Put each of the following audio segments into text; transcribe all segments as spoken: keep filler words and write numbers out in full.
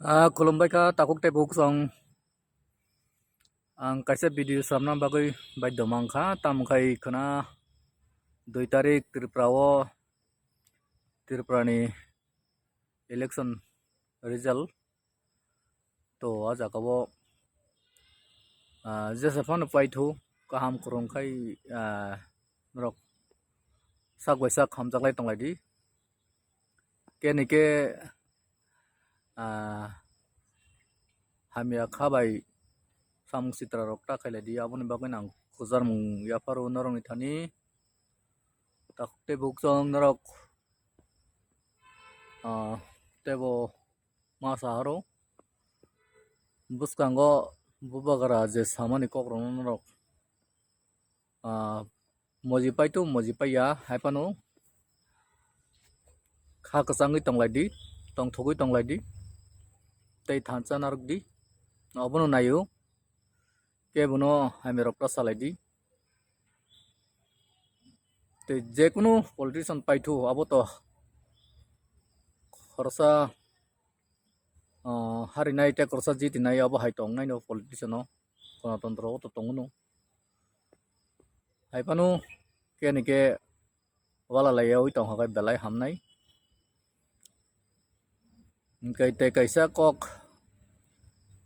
Ah, khulumbai kha takhuk tei bukhuk song. Ang kaisa video samna bagwi baidho mankha, tamo khai khwna dui tarik Tripura o, Tripura ni election result. To, a jaga o, ah, jesa phano paithu, kaham kwrwng khai, ah, norok sak bai sak hamjak lai tong lai di. Keni khe, ah, hamya kha bai samung sitra rok ta khai lai di, aboni bagwi no ang kwchar mung yapharo norok ni thani. Takhuk tei bukhuk song norok, ah, teibo ma sa horo. Bwskango bubagra je samani kokrokno norok, ah, moji paitu, moji paiya, hai phano kha kwchangwi tong lai di, tongthogwi tong lai di, tei thansa narwk di, obono naio. Kebono hamya rok ta salai di. Tei jekunu politician paithu, abo to khoroksa, ah, harinai tei khoroksa jitinai, abo hai tongnai no politician o, Ganatantro o to tongo no. Hai phano keni khe wala laiyaui tongkha khe belai hamnai. Hwnkhe tei kaisa kok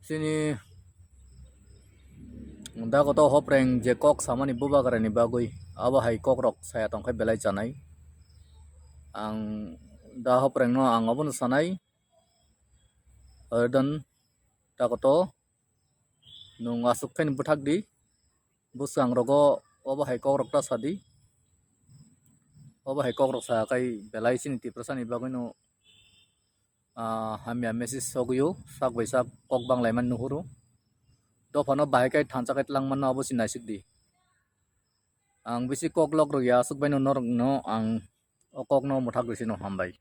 chini dagoto hopreng je kok samani bubagrani bagwi, abo hai kokrok saya tongkhe belai chanai. Ang da hoprengno ang obono sanai, Ardon dagoto nwng aswk khe bwthak di, bwskangrogo obo hai kokrok ta sa di. Obo hai kokrok sa khai belai chini Tiprasani bagwino, ah, hamya message sogwio, sak bai sak kok banglaimani nuhuru. Dophano bahai khai thansa khai twlangmano abo se naisik di. Ang bisi kok lok rwya, aswk baino norokno ang o kokno mwthak rwsino hambai.